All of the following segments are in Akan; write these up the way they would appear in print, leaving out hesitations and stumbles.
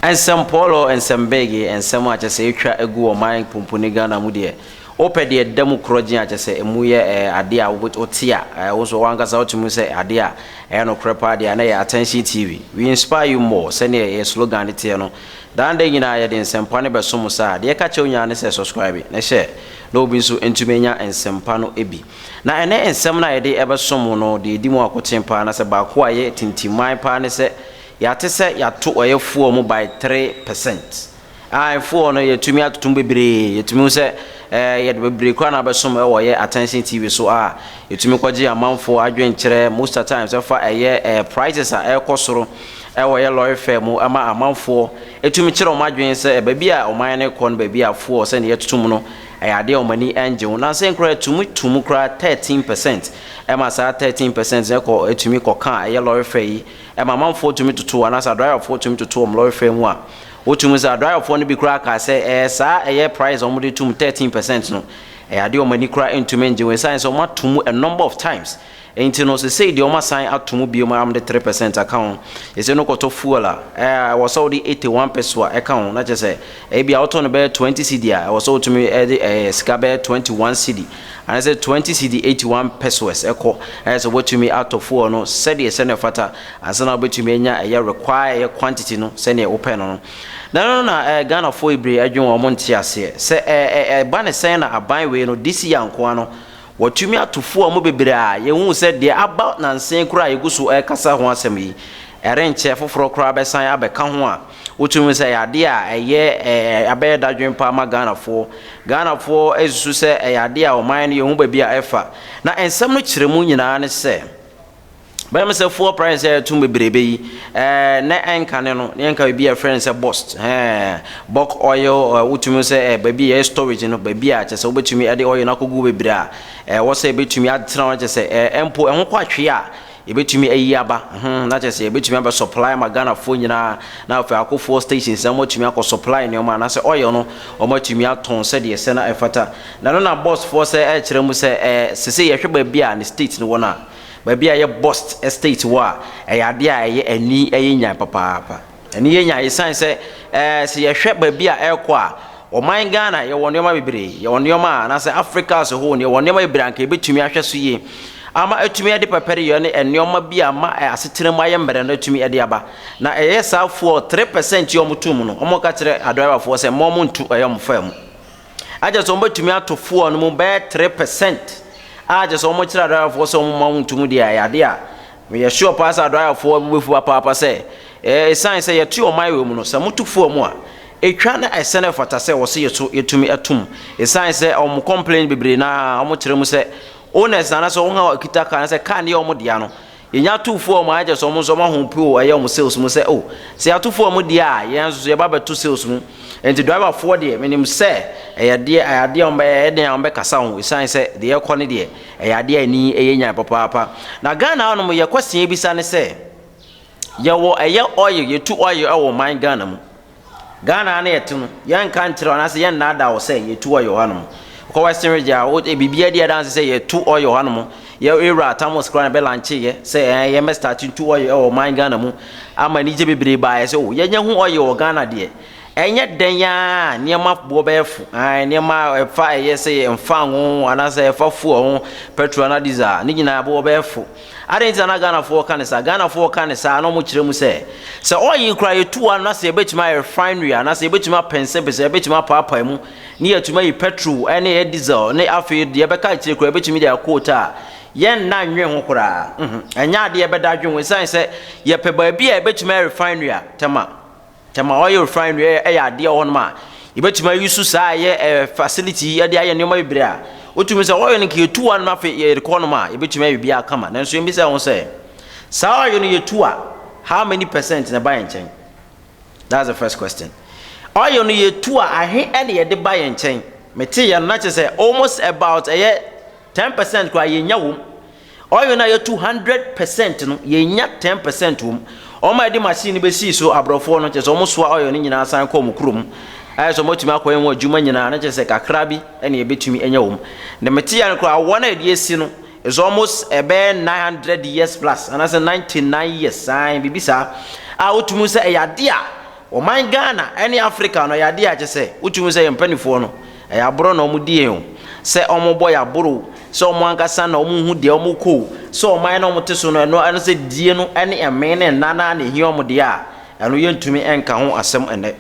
Nsɛmpɔɔlɔ, nsɛmbɛɛge, nsɛm a kyerɛ sɛ ɛtwa agu ɔman pumpuni Ghana mu deɛ, wopɛ deɛ ɛda mu korɔgyen a kyerɛ sɛ ɛmu yɛ adeɛ a wote a, wo nso w'ankasa wotumi hu sɛ adeɛ a ɛyɛ nokorɛ paa deɛ a na ɛyɛ Attention TV. We inspire you more sɛdeɛ yɛn slogan no teɛ no. Daa ne da nyinaa yɛde nsɛmpa no bɛsom wo saa. Deɛ ɛka kyerɛ wo nyinaa ne sɛ subscribe na share na obi nso ntumi anya nsɛmpa no bi. Na ɛnnɛ nsɛm no a yɛde ɛbɛsom wo no, deɛ ɛdi mu akoten paa anaasɛ baako a ɛyɛ tintimman paa ne sɛ, Yɛate sɛ yɛato ɔyɛ fuel mu by 3%. Ae, fuel no yɛtumi atoto mu bebree. Yɛtumi hu sɛ eh, yɛde bebree koraa na abɛsom ɛwɔ yɛ Attention TV so a yɛtumi kɔgye amanfoɔ adwenkyerɛ most of times ɛfa ɛyɛ eh, prices a ɛrekɔ soro ɛwɔ yɛ lɔre fare mu ɛma amanfoɔ ɛtumi kyerɛ wɔn adwene sɛ baabi a ɔman no rekɔ no baabi a fuel sɛdeɛ yɛtoto mu no ɛyɛ adeɛ a wɔn ani ɛngye ho. Nansa yi koraa yɛtumi to mu koraa 13% ɛma saa 13% no ɛkɔ ɛtumi kɔka ɛyɛ lɔre fare yi ɛma amanfoɔ tumi toto anaasɛ adraivafoɔ tumi toto wɔn lɔre fare mu a, wotumi hu sɛ adraivafoɔ no bi koraa kaa sɛ ɛɛ saa ɛyɛ price a wɔde tom 13% no, ɛyɛ adeɛ a wɔn ani koraa ntumi ngye ho ɛsiane sɛ wɔato mu a number of times nti no, sesei deɛ wɔasan ato mu bio ma wɔde 3% aka ho. Sesei no kɔtɔ fuel a, ɛɛ ɛwɔ sɛ wode 81 pesewa ɛka ho, na kyerɛ sɛ ebia wotɔ no bɛyɛ 20 cedi a, ɛwɔ sɛ wotumi de ɛɛ sika bɛyɛ 21 cedi Anaasɛ 20 cedi 81 pesewas ɛkɔ, ayɛ sɛ wobɛtumi atɔ fuel no sɛdeɛ ɛsɛ na ɛfata ansa na wobɛtumi anya ɛyɛ require ɛyɛ quantity no sɛdeɛ wopɛ no no. Na ɛno no na ɛɛ Ghanafoɔ bebree adwene wɔn nte aseɛ sɛ ɛɛ ɛba ne sɛn na aban wei no this year nkoa no wɔatumi ato fuel mu bebree a yɛhu sɛ deɛ aba nansa yi koraa a yɛgu so ɛrekasa ho asɛm yi ɛrenkyɛ foforɔ koraa bɛsan abɛka ho a wotumi hu sɛ ɛyɛ adeɛ a ɛyɛ abɛyɛ dadwen paa ma Ghanafoɔ. Ghanafoɔ susu sɛ ɛyɛ adeɛ a ɔman no yɛhu baabi a ɛfa. Na nsɛm no kyerɛ mu nyinaa ne sɛ, bɛyɛ me sɛ fuel price a ɛtum bebrebe yi, ɛɛ na ɛnkane no, na yɛnka baabi a yɛfrɛ no sɛ bost, ɛɛ bulk oil, wotumi sɛ ɛɛ baabi a yɛyɛ storage no, baabi a kyɛ sɛ wobɛtumi ɛde oil no akɔgu bebree a ɛwɔ sɛ ɛbɛtumi atena hɔ kyɛ sɛ ɛɛ mpo ɛho kɔ atwee a Yɛbɛtumi ayi aba ho na kyerɛ sɛ yɛbɛtumi abɛ supply ama Ghanafoɔ nyinaa na afei akofoɔ stations na wɔatumi akɔ supply nneɛma anaasɛ oil no wɔatumi atɔn sɛdeɛ ɛsɛ na ɛfata. Na ɛno na boss foɔ sɛ ɛrekyerɛ mu sɛ ɛɛ sesei yɛhwɛ baabi a ne state no wɔ no a, baabi a ɛyɛ boss state wɔ a, ɛyɛ adeɛ a ɛyɛ ani ɛyɛ nyan papaapa. Ɛno yɛ nya esiane sɛ ɛɛ sɛ yɛhwɛ baabi a ɛrekɔ a, ɔman Ghana yɛwɔ nneɛma bebree, yɛwɔ nneɛma a anaasɛ Africa as a whole no yɛwɔ nneɛma bebree a anka yɛbɛtumi ahwɛ so yie ama atumi de pɛpɛreyɔ ne nneɛma bi a ama asetena mu ayɛ mmerɛ no atumi de aba. Na ɛyɛ saa fuel 3% yi a wɔto mu no, wɔka kyerɛ adriverfoɔ sɛ mma wɔnto ɛyɛ wɔn faa mu. Akyɛ sɛ wɔbɛtumi ato fuel no mu bɛyɛ 3% a kyɛ sɛ wɔkyerɛ adriverfoɔ sɛ wɔn mma wɔnto mu deɛ ɛyɛ adeɛ a meyɛ sure paa sɛ adriverfoɔ bo bɛfu papaapa sɛ ɛsiane sɛ yɛte ɔman wei mu no sɛ moto fuel mu a ɛtwa na ɛsɛ na ɛfata sɛ wɔse yɛso yɛtumi atum ɛsiane sɛ wɔn complain bebree na wɔkyerɛ mu sɛ owners anaasɛ wɔn a wɔkita car anaasɛ car no yɛ wɔn dea no Yɛnya atufoɔ a wɔn ayɛ kyɛ sɛ wɔn nso wɔn ahoɔpue wɔ ɛyɛ wɔn sales mu sɛ oh sɛ yɛatofoɔ wɔn deɛ a yɛn nso so yɛba bɛto sales mu nti driver foɔ deɛ menim sɛ ɛyɛ deɛ ɛyɛ adeɛ a wɔn bɛyɛ ɛyɛ den a wɔn bɛkasa ho ɛsiane sɛ deɛ ɛkɔ ne deɛ ɛyɛ adeɛ a ani ɛyɛ nyan papaapa na Ghana hanom yɛ question yɛbisa ne sɛ yɛwɔ ɛyɛ oil yɛtu oil ɛwɔ man Ghana mu Ghana ha na yɛte no, yɛnka nkyerɛ wo anaasɛ yɛnnaadaa wo sɛ yɛtu oil wɔ hanom. Wokɔ Western Region a, wo biribiara di adanse sɛ yɛtu oil wɔ hanom. Yɛ Ewura Atamos koraa na bɛlankyeeɛ sɛ ɛɛ yɛmmɛ start ntu oil wɔ ɔman Ghana mu ama anigye bebree baeɛ sɛ oh yɛnya hu oil wɔ Ghana deɛ ɛnyɛ dɛn ara nneɛma boɔ bɛyɛ fo. Ae nneɛma a ɛfa ɛyɛ sɛ mfango anaasɛ ɛfa fuel ho, petrol anaa diesel ne nyinaa boɔ bɛyɛ fo. Adɛn nti na na Ghanafoɔ ka no saa? Ghanafoɔ ka no saa na wɔkyerɛ mu sɛ, sɛ oil koraa yɛtu ano na sɛ yɛbɛtumi ayɛ refinery anaasɛ yɛbɛtumi apɛnsɛmpɛsɛ, yɛbɛtumi apaapae mu ne yɛatumi ayi petrol ne ɛyɛ diesel ne afei deɛ ɛbɛka akyire koraa yɛbɛtumi de ayɛ coal tar a, yɛnna nnwen ho koraa. Ɛnyɛ adeɛ yɛbɛda adwen ho ɛsiane sɛ yɛpɛ baabi a yɛbɛtumi ayɛ refinery a, Tema. Tema oil refinery yɛ adeɛ wɔ hɔnom a yɛbɛtumi ayi so saa ɛyɛ ɛɛ facility yi de ayɛ nneɛma bebree a wotumi sɛ oil no nka yɛtu hɔ no afei yɛde kɔ hɔnom a yɛbɛtumi ayɛ biribiara kama. Nanso yɛmmisa ho sɛ saa oil no yɛtu a how many percent na ɛba yɛn nkyɛn? That's the first question. Oil no yɛtu a ahe ɛna yɛde ba yɛn nkyɛn? Mete yɛn no na kyerɛ sɛ almost about ɛyɛ 10% koraa yɛnnya wom. Oil no a yɛtu 100% no, yɛnnya 10% wom. Wɔn a yɛde machine no bɛsii so, aborɔfoɔ no, kyerɛ sɛ wɔn soa oil no nyinaa san kɔ wɔn kurom. Ayɛ sɛ wɔatumi akɔyɛ ho adwuma nyinaa, na kyerɛ sɛ kakra bi na yɛbɛtumi anya wom. Na mete yɛ no koraa, wɔn a yɛde asi no is almost ɛbɛyɛ 900 years plus, anaasɛ 99 years, saa biribi saa, a wotumi sɛ ɛyɛ adeɛ a Ɔman Ghana ne Africa no, ɛyɛ adeɛ a kyɛ sɛ wotumi sɛ yɛn mpanimfoɔ no, ɛyɛ aborɔ na wɔn di yɛn o. Sɛ wɔn bɔ yɛ aboro o, sɛ wɔn ankasa na wɔn hu deɛ wɔn kɔ o, sɛ ɔman na wɔn te so no, ɛno sɛ die no ne ɛmee ne nna na na ehia wɔn deɛ a, ɛno yɛntumi nka ho asɛm ɛnɛ.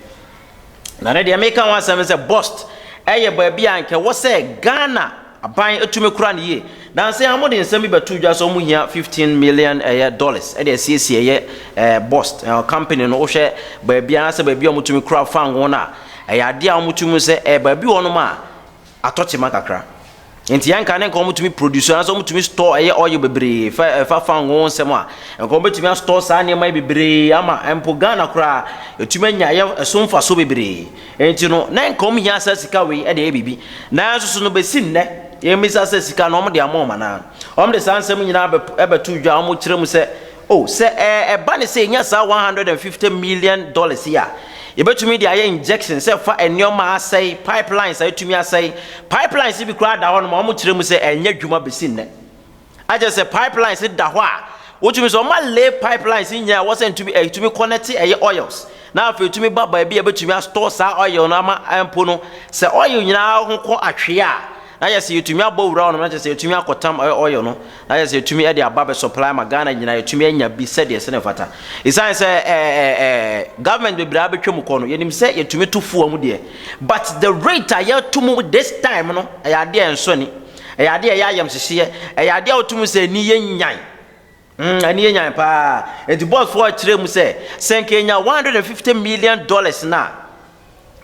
Na ne deɛ meka ho asɛm sɛ BOST ɛyɛ baabi a nka ɛwɔ sɛ Ghana aban etumi kora ne yie. Nansi a wɔde nsɛm bi bɛto dwa sɛ wɔn hia 15 million ɛyɛ dollars ɛde asiesie ɛyɛ BOST company no. Wohwɛ baabi anaasɛ baabi a wɔtumi kora fango no a, ɛyɛ adeɛ a wɔtumi sɛ baabi wɔ nom a atɔ kyema kakra, nti yɛn nka ne nka wɔtumi produce anaasɛ wɔtumi store ɛyɛ oil bebree fa ɛfa fango nsɛm a, nka wɔbɛtumi astore saa nneɛma yi bebree ama mpo Ghana koraa ɛtumi anya ɛyɛ ɛso mfaso bebree. Nti no na nka wɔn hia saa sika wei ɛde ɛyɛ biribi, nanso so no bɛsi nnɛ yɛmmisa sɛ sika no wɔn de ama wɔn anaa? Wɔn de saa nsɛm nyinaa ɛbɛto dwa a wɔn kyerɛ mu sɛ o sɛ ɛba ne sɛ yɛnya saa $150 million yi a, yɛbɛtumi de ayɛ injection sɛ fa nneɛma asɛe, pipelines a ɛtumi asɛe. Pipelines bi koraa da hɔ nom a wɔn kyerɛ mu sɛ ɛnyɛ adwuma bɛsi nnɛ. Akyɛ sɛ pipelines da hɔ a wotumi sɛ ɔma lay pipelines nyinaa wɔ sɛ ntumi ɛtumi connect ɛyɛ oils na afei tumi ba baabi a ɛbɛtumi astore saa oil no ama mpo no sɛ oil nyinaa ho kɔ atwea a, na yɛ sɛ yɛtumi abɔ wura hɔ nom, na kyerɛ sɛ yɛtumi akɔtam ɛyɛ oil no, na yɛ sɛ yɛtumi ɛde aba bɛ supply ma Ghana nyinaa yɛtumi anya bi sɛdeɛ sɛ ne fata. Ɛsiane sɛ government bebree abɛtwa mu kɔ no, yɛnim sɛ yɛtumi to fuel mu deɛ, but the rate a yɛto mu this time no, ɛyɛ adeɛ a ɛnsɔ ni, ɛyɛ adeɛ a ɛyɛ ayamhyehyeɛ, ɛyɛ adeɛ a wotumi sɛ ani yɛ nyan, ani yɛ nyan paa. Nti BOSTfoɔ kyerɛ mu sɛ nka yɛnya $150 million na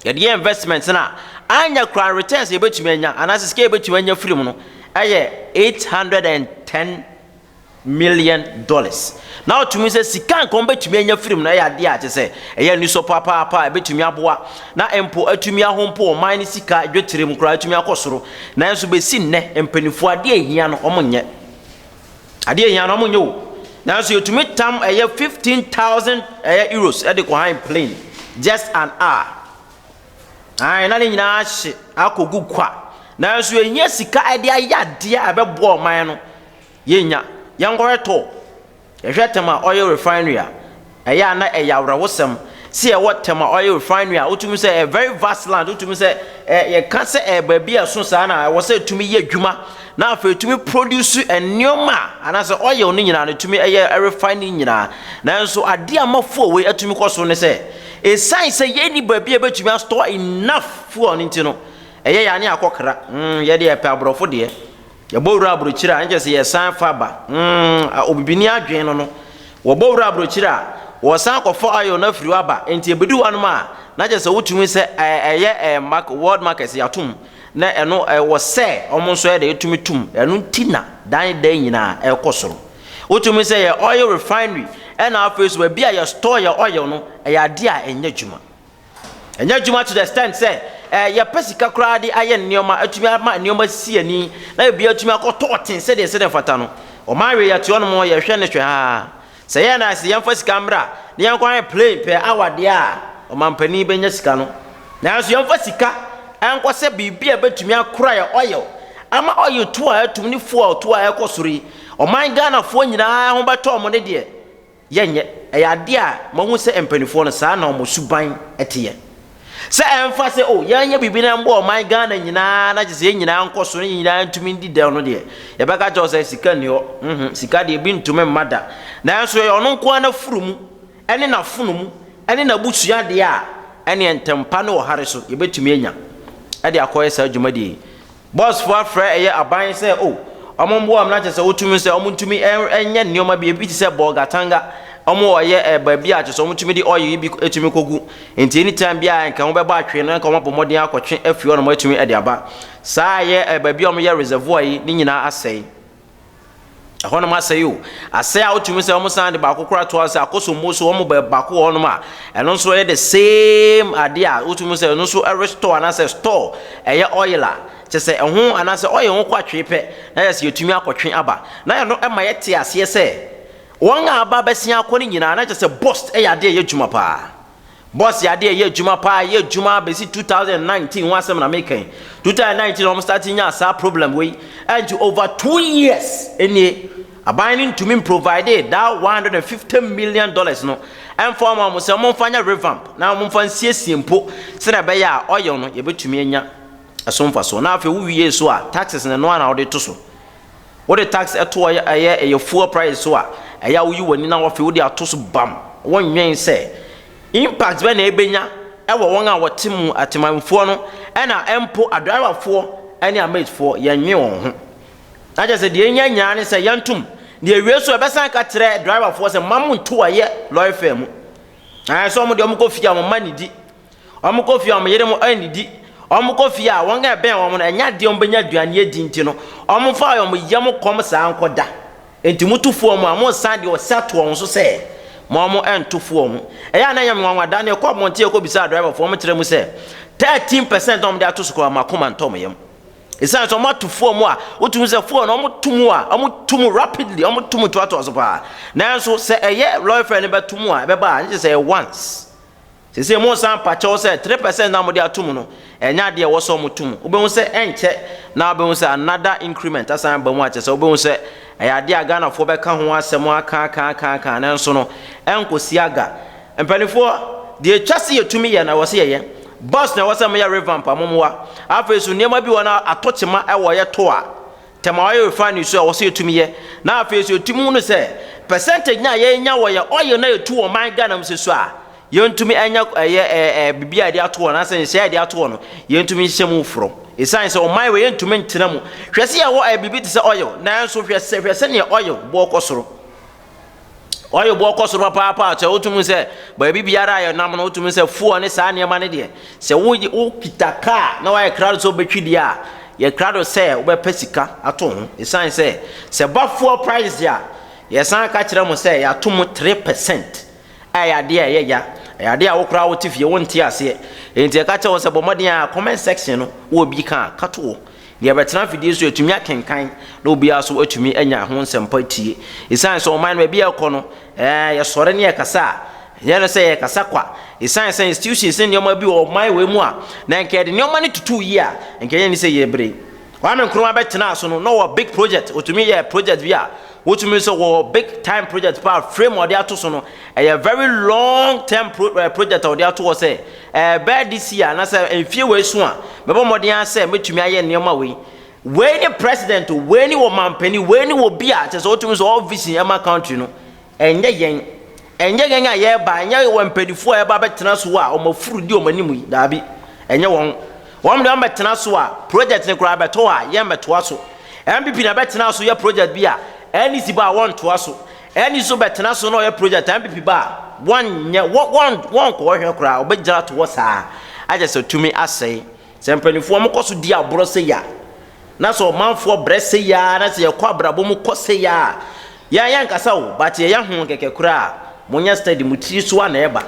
yɛde yɛ investment na anya kora, returns yɛbɛtumi anya anaasɛ sika yɛbɛtumi anya firi mu no ɛyɛ $810 million. Na wotumi sɛ sika nka wɔn bɛtumi anya firi mu no ɛyɛ adeɛ a kyɛ sɛ ɛyɛ anisɔ papaapa a ɛbɛtumi aboa na mpo atumi ahompo ɔman no sika dwetire mu koraa atumi akɔ soro. Nanso bɛsi nnɛ, mpanimfoɔ, adeɛ ehia no wɔn nyɛ, adeɛ ehia no wɔn nyɛ o. Nanso yɛtumi tam ɛyɛ 15,000 ɛyɛ euros ɛde kɔ han plane just an hour ayi na ne nyinaa ahye akɔgu kwa. Nanso ehia sika ɛde ayɛ adeɛ a ɛbɛboa ɔman no, yɛnya. Yɛnkɔhwɛ tɔ yɛhwɛ Tema Oil Refinery a ɛyɛ a na ɛyɛ awerɛhosɛm sɛ yɛwɔ Tema Oil Refinery a wotumi sɛ ɛ very vast land. Wotumi sɛ ɛ yɛka sɛ ɛ baabi a ɛso saa na ɛwɔ sɛ ɛtumi yɛ adwuma na afei ɛtumi produce nneɛma a anaasɛ oil no nyinaa no ɛtumi ɛyɛ refine no nyinaa. Nanso adeɛ a ma fuel wei atumi kɔ so ne sɛ ɛsiane sɛ yɛnni baabi a ɛbɛtumi astore enough fuel no nti no, ɛyɛ yɛ ane akɔkra. Yɛde yɛpɛ aborɔfo deɛ, yɛbɔ wura aburokyire a ɛnkyɛ sɛ yɛsan fa ba. Obibini adwene no, wɔbɔ wura aburokyire a, wɔsan kɔfa oil no afiri hɔ aba. Nti ebedu hɔ nom a, na kyerɛ sɛ wotumi sɛ ɛyɛ world market yɛatom na ɛno ɛwɔ sɛ ɔmo nso ɛde etumi tum. Ɛno nti na dan dan nyinaa ɛkɔ soro. Wotumi sɛ yɛ oil refinery ɛna afei so baabi a yɛ store yɛ oil no, ɛyɛ adeɛ a ɛnyɛ adwuma, ɛnyɛ adwuma to the extent sɛ yɛpɛ sika koraa de ayɛ nneɛma atumi ama nneɛma si ani na ebi atumi akɔtɔ ɔten sɛdeɛ fata no. Ɔman wei yɛte hɔ nom, yɛhwɛ ne hwɛ haa sɛ yɛn na sɛ yɛmfa sika mmra na yɛnkɔ ayɛ plane pɛ awadeɛ a, ɔmampanin bɛnya sika no. Nanso yɛmfa sika ɛnkɔ sɛ biribi a bɛtumi akora yɛ oil ama oil to a ɛtum ne fuel to a ɛkɔ soro yi, ɔman Ghanafoɔ nyinaa ho bɛtɔ ɔmo ne deɛ yɛnyɛ. Ɛyɛ adeɛ a mahu sɛ mpanimfoɔ no saa na ɔmo suban ɛteɛ sɛ ɛmfa sɛ o yɛnyɛ biribi na mbɔ ɔman Ghana nyinaa na kyerɛ sɛ yɛn nyinaa nkɔ so na yɛn nyinaa ntumi ndi dɛw no deɛ, yɛbɛka kyerɛw sɛ sika nni hɔ. Sika deɛ ebi ntumi mma da. Nanso ɛyɛ ɔno nko ara n'afuru mu ɛne n'afono mu ɛne n'abusua deɛ a, ɛne ntɛmpa ne ɔhare so yɛbɛtumi anya ɛde akɔyɛ saa dwumadie yi. BOSTfoɔ afrɛ ɛyɛ aban sɛ o ɔmo mboa ɔmo na kyerɛ sɛ wotumi sɛ ɔmo ntumi ɛnyɛ nneɛma bi ebi te sɛ Bolgatanga, ɔmo ɔyɛ baabi a kyerɛ sɛ ɔmo tumi de oil yi bi etumi kɔgu. Nti anytime bi a nka wɔn bɛbɔ atwe no, nka wɔn abɔ mmɔden akɔtwe afiri hɔ nom atumi ɛde aba. Saa ɛyɛ baabi a wɔn yɛ reservoir yi ne nyinaa asɛe, ɛhɔnom asɛe o, asɛe a wotumi sɛ wɔn san de baako koraa to ase. Akosombo so wɔn bɛ baako wɔ hɔnom a ɛno nso yɛ the same adeɛ a wotumi sɛ ɛno nso restore anaasɛ store ɛyɛ oil a kyɛ sɛ ɛho anaasɛ oil ho kɔ atwe pɛ na yɛ sɛ yɛtumi akɔtwe aba. Na ɛno ɛma yɛte aseɛ sɛ wɔn a aba bɛsia akɔ no nyinaa na kyɛ sɛ BOST ɛyɛ adeɛ ɛyɛ adwuma paa. BOST yɛ adeɛ ɛyɛ adwuma paa, ɛyɛ adwuma bɛsi 2019 ho asɛm na meka yi. 2019 wɔn start nya saa problem wei, ɛnti over 2 years nie. Aban no ntumi mprovide that $150 million no ɛmfa ɔma mo sɛ momfa nyɛ revamp na momfa nsiesie mpo sɛdeɛ ɛbɛyɛ a oil no yɛbɛtumi anya ɛso mfasoɔ. Na afei wowie so a, taxes no no a na wode to so, wode tax ɛto ɛyɛ fuel price so a, ɛyɛ a woyi w'ani na wɔafei wode ato so bam. Wɔnnwɛn sɛ impact bɛ na ɛbɛnya ɛwɔ wɔn a wɔte mu, atemanfoɔ no, ɛna mpo adriverfoɔ ɛne amatefoɔ. Yɛnwe wɔn ho na kyerɛ sɛ deɛ ɛnya nyinaa ne sɛ yɛntom deɛ ewie so, ɛbɛsan ka kyerɛ driverfoɔ sɛ mma mo nto ɛyɛ lorry fare mu. Ɛɛ sɛ ɔmo deɛ, ɔmo kɔ fie a, ɔmo mma ne di, ɔmo kɔ fie a, ɔmo yere mo ɛne ɔmo kɔ fie a, wɔn a ɛbɛn wɔn no, ɛnya adeɛ ɔmo bɛnya aduane adi, nti no ɔmo fa ɔmo yam kɔm saa nkɔ da. Nti mo to fuel mu a, mo nsan deɛ ɔsɛ ato wɔn so sɛ mo ɔmo ɛnto fuel mu. Ɛyɛ anan yɛ nwanwa da ne ɛkɔ abɔnten ɛkɔ bisa driverfoɔ, ɔmo kyerɛ mu sɛ 13% ɔmo de ato so koraa, ɔmo akoma ntɔ ɔmo yam, ɛsiane sɛ ɔmo ato fuel mu a, wotumi sɛ fuel no ɔmo to mu a, ɔmo to mu rapidly, ɔmo to mu toatoa so paa. Nanso sɛ ɛyɛ lorry fare no bɛto mu a, ɛbɛba a, ne kyerɛ sɛ ɛyɛ once. Sese mo san pakyɛw sɛ 3% na mo de ato mu no, ɛnyɛ adeɛ ɛwɔ sɛ ɔmo to mu. Wobɛhu sɛ ɛnkyɛ na wobɛhu sɛ another increment asan ba mu, akyɛ sɛ wobɛhu sɛ ɛyɛ adeɛ a Ghanafoɔ bɛka ho asɛm aka aka aka aka, nanso no ɛnkɔsi aga. Mpanimfoɔ deɛ, atwa sɛ yɛtumi yɛ na ɛwɔ sɛ yɛyɛ bus na ɛwɔ sɛ moyɛ revamp amomoa. Afei so nneɛma bi wɔ no atɔ kyema ɛwɔ yɛ to a Tema Oil Refinery so a ɛwɔ sɛ yɛtumi yɛ, na afei so yɛtumi hu no sɛ percentage na yɛnya wɔ yɛ oil na yɛtu wɔ man Ghana mu sɛ so a, yɛntumi ɛnyɛ ɛyɛ ɛɛ ɛɛ biribi a yɛde ato hɔ anaasɛ nhyɛ a yɛde ato hɔ no, yɛntumi nhyɛ mu forɔ, ɛsiane sɛ ɔman wɔ yɛntumi ntena mu. Hwɛ sɛ yɛwɔ biribi te sɛ oil, nanso hwɛ sɛ, hwɛ sɛnea oil boɔ kɔ soro, oil boɔ kɔ soro papaapa. Sɛ wotumi sɛ baabi biara a yɛnam no, wotumi sɛ fuel ne saa nneɛma no deɛ, sɛ wo wokita kaa na wayɛ krado sɛ wobɛtwi deɛ a, yɛ krado sɛ wobɛpɛ sika ato ho, ɛsiane sɛ ba fuel price a, yɛsan ka kyerɛ mo sɛ yɛato mu 3%. Ɛyɛ adeɛ a ɛyɛ ya, ɛyɛ adeɛ a wokora wote fie wonte aseɛ. Enti ɛka kyerɛ wo sɛ bɔ mmɔden a comment section no wɔ bi ka a ka to hɔ deɛ ɛbɛtena afidie so, yɛtumi akenkan na obiara so atumi anya ho nsɛmpa tie, ɛsiane sɛ ɔman no baabi a ɛkɔ no, yɛsɔre ne yɛkasa a, ɛnyɛ no sɛ yɛkasa kwa, ɛsiane sɛ institutions ne nneɛma bi wɔ ɔman wei mu a, na nka yɛde nneɛma no tutu yie a, nka yɛn ni sɛ yɛbere. Kwame Nkrumah bɛtena so no, na ɔwɔ big project. Otumi yɛ project bi a wotumi sɛ wɔ big time project pa frame a ɔde ato so no, ɛyɛ very long term project a ɔde ato hɔ sɛ bɛɛ this year anaasɛ mfie wei so a, mɛbɔ mmɔden asɛ mɛtumi ayɛ nneɛma wei. Wei ne president, wei ne wɔ mampanin, wei ne wɔ bi a kyerɛ sɛ wotumi sɛ all vision ɛma country no. Ɛnyɛ yɛn a yɛreba, ɛnyɛ wɔ mpanimfoɔ a yɛba bɛtena so a wɔn afuru di wɔn anim yi. Daabi, ɛnyɛ wɔn. Wɔn de wɔn bɛtena so a, project ne koraa bɛtɔ a, yɛn bɛtoa so. NPP na bɛtena so yɛ project bi a, NDC ba a, wɔntoa so. NDC so bɛtena so na ɔyɛ project, NPP ba a, wɔnyɛ, wɔn wɔn nkɔhwɛ koraa, wɔbɛgyina to hɔ saa agye sɛ tumi asɛe. Sɛ mpanimfoɔ wɔn kɔ so di aborɔ sɛ ya na sɛ ɔmanfoɔ brɛ sɛ ya na sɛ yɛkɔ abrabɔ mu kɔ sɛ ya a, yɛn yɛn nkasa o, but yɛyɛ ho kɛkɛ koraa. Monyɛ steady, mo tiri so a na ɛba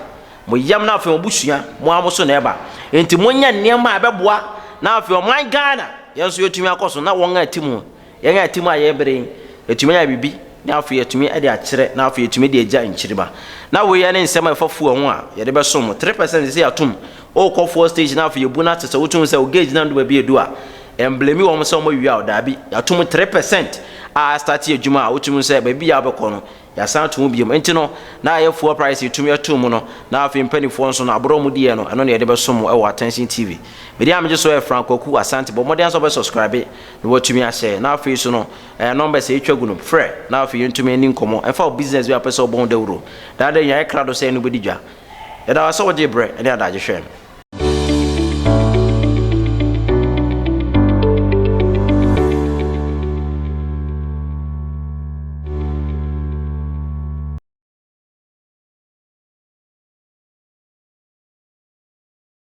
mo yam, na afei mo busua mo a mo so na ɛba. Nti monyɛ nneɛma a ɛbɛboa na afei ɔman Ghana yɛn nso yɛtumi akɔ so, na wɔn a ɛte mu, yɛn a ɛte mu a yɛbere yi, yɛtumi ayɛ biribi na afei yɛtumi de akyerɛ, na afei yɛtumi de agya nkyiriba. Na wei ne nsɛm a ɛfa fuel ho a yɛde bɛsom mo. 3% sɛ yɛatom, wokɔ fuel station na afei yɛbu no ate sɛ wotumi sɛ wo gauge na ndo baabi edu a, ɛmblame wɔn sɛ wɔn awia o. Daabi, yɛatom 3% a start adwuma a, wotumi sɛ baabi a wobɛkɔ no, yɛasan ato mu biom. Nti no na ayɛ fuel price yɛtumi ato mu no, na afei mpanimfoɔ nso no aborɔ mu diɛ no, ɛno na yɛde bɛsom mo ɛwɔ Attention TV. Mede a megye so yɛ Frank Kwaku Asante. Bɔ mmɔden sɛ wobɛ subscribe na watumi ahyɛ, na afei so no numbers a ɛtwa gu no, frɛ na afei yɛntumi ani nkɔmmɔ ɛmfa wo business bi a pɛ sɛ wobɔ ho dawuro. Dada nyinaa yɛ krado sɛ ɛno bɛdi dwa. Yɛda wo sɛ wogye berɛ ne adagye hwɛ.